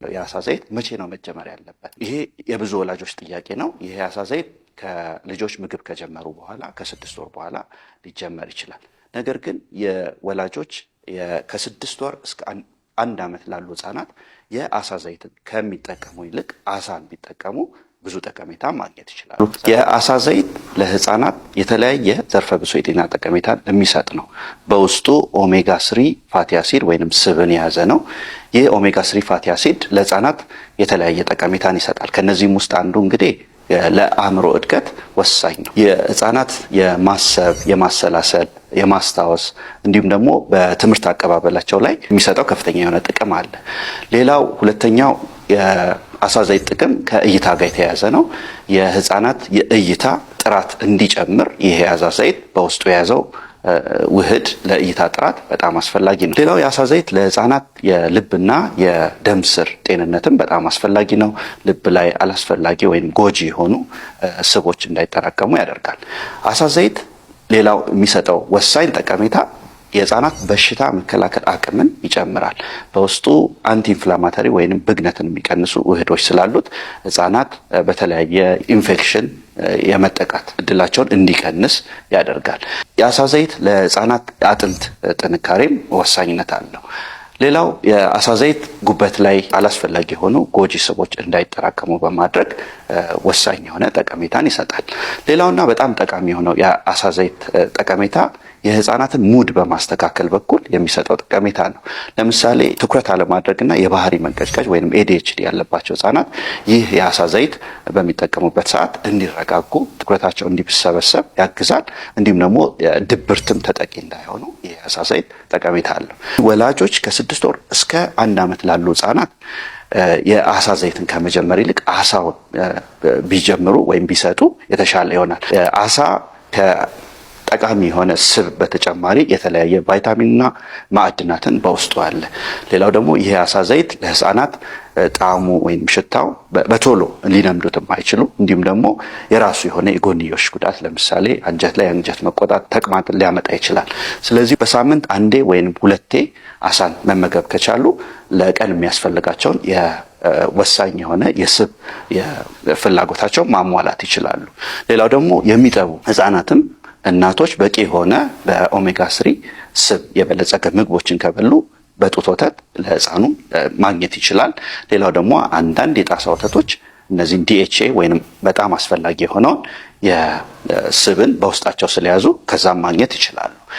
የአሳ ዘይት መቼ ነው መጀመር ያለበት? ይሄ የብዙ ወላጆች ጥያቄ ነው። ይሄ የአሳ ዘይት ከልጆች ምግብ ከጀመሩ በኋላ ከ6 ወር በኋላ ሊጀመር ይችላል። ነገር ግን የወላጆች ከ6 ወር እስከ 1 ዓመት ላሉ ህጻናት የአሳ ዘይትን ከሚጠቀሙ ይልቅ አሳን ቢጠቀሙ ብዙ ጠቀሜታ ማግኘት ይችላሉ። የአሳ ዘይት ለህፃናት የተለያየ ዘርፈ ብዙ የጤና ጠቀሜታን የሚሰጥ ነው። በውስጡ omega 3 fatty acid ወይንም ስብን የያዘ ነው። ይህ omega 3 fatty acid ለህፃናት የተለያየ ጠቀሜታን ይሰጣል። ከነዚህም ውስጥ አንዱ እንግዲህ ለአእምሮ እድገት ወሳኝ ነው። የህፃናት የማሰብ፣ የማሰላሰል፣ የማስታወስ እንዲሁም ደግሞ በትምህርት አቀባበላቸው ላይ የሚሰጠው ከፍተኛ የሆነ ጥቅም አለ። ሌላው ሁለተኛው የአሳ ዘይት ጥቅም ከእይታ ጋር የተያያዘ ነው። የህፃናት የእይታ ጥራት እንዲጨምር ይህ የአሳ ዘይት በውስጡ የያዘው ውህድ ለእይታ ጥራት በጣም አስፈላጊ ነው። ሌላው የአሳ ዘይት ለህፃናት የልብና የደም ስር ጤንነትም በጣም አስፈላጊ ነው። ልብ ላይ አላስፈላጊ ወይም ጎጂ የሆኑ ስቦች እንዳይጠራቀሙ ያደርጋል። አሳ ዘይት ሌላው የሚሰጠው ወሳኝ ጠቀሜታ የህፃናት በሽታ መከላከል አቅምን ይጨምራል። በውስጡ anti inflammatory ወይም ብግነትን የሚቀንሱ ውህዶች ስላሉት ህፃናት በተለያየ ኢንፌክሽን የመጠቃት እድላቸውን እንዲቀንስ ያደርጋል። የአሳ ዘይት ለህፃናት አጥንት ጥንካሬም ወሳኝነት አለው። ሌላው የአሳ ዘይት ጉበት ላይ አላስፈላጊ የሆኑ ጎጂ ስቦች እንዳይጠራቀሙ በማድረግ ወሳኝ የሆነ ጠቀሜታን ይሰጣል። ሌላውና በጣም ጠቃሚ የሆነው የአሳ ዘይት ጠቀሜታ የህፃናትን mood በማስተካከል በኩል የሚሰጠው ጠቀሜታ ነው። ለምሳሌ ትኩረት አለማድረግና የባህሪ መንቀጭቀጭ ወይም ADHD ያለባቸው ህጻናት ይህ የአሳ ዘይት በሚጠቀሙበት ሰዓት እንዲረጋጉ፣ ትኩረታቸው እንዲሰበሰብ ያግዛል። እንዲሁም ደግሞ ድብርትም ተጠቂ እንዳይሆኑ ይህ የአሳ ዘይት ጠቀሜታ አለው። ወላጆች ከ6 ወር እስከ 1 ዓመት ላሉ ህጻናት የአሳ ዘይትን ከመጀመር ይልቅ አሳውን ቢጀምሩ ወይም ቢሰጡ የተሻለ ይሆናል። አሳ ጠቃሚ የሆነ ስብ በተጨማሪ የተለያየ ቫይታሚንና ማዕድናትን በውስጡ አለ። ሌላው ደግሞ ይህ የአሳ ዘይት ለህፃናት ጣዕሙ ወይም ሽታው በቶሎ ሊለምዱት የማይችሉ እንዲሁም ደግሞ የራሱ የሆነ የጎንዮሽ ጉዳት ለምሳሌ አንጀት ላይ የአንጀት መቆጣት፣ ተቅማጥ ሊያመጣ ይችላል። ስለዚህ በሳምንት አንዴ ወይም ሁለቴ አሳን መመገብ ከቻሉ ለቀን የሚያስፈልጋቸውን ወሳኝ የሆነ የስብ ፍላጎታቸውን ማሟላት ይችላሉ። ሌላው ደግሞ የሚጠቡ ህፃናትም እናቶች በቂ የሆነ በ omega 3 ስብ የበለጸገ ምግቦችን ከበሉ በጡት ወተት ለህፃኑ ማግኘት ይችላል። ሌላው ደግሞ አንዳንድ የጣሳ ወተቶች እነዚህን DHA ወይም በጣም አስፈላጊ የሆነውን የስብን በውስጣቸው ስለያዙ ከዛም ማግኘት ይችላሉ።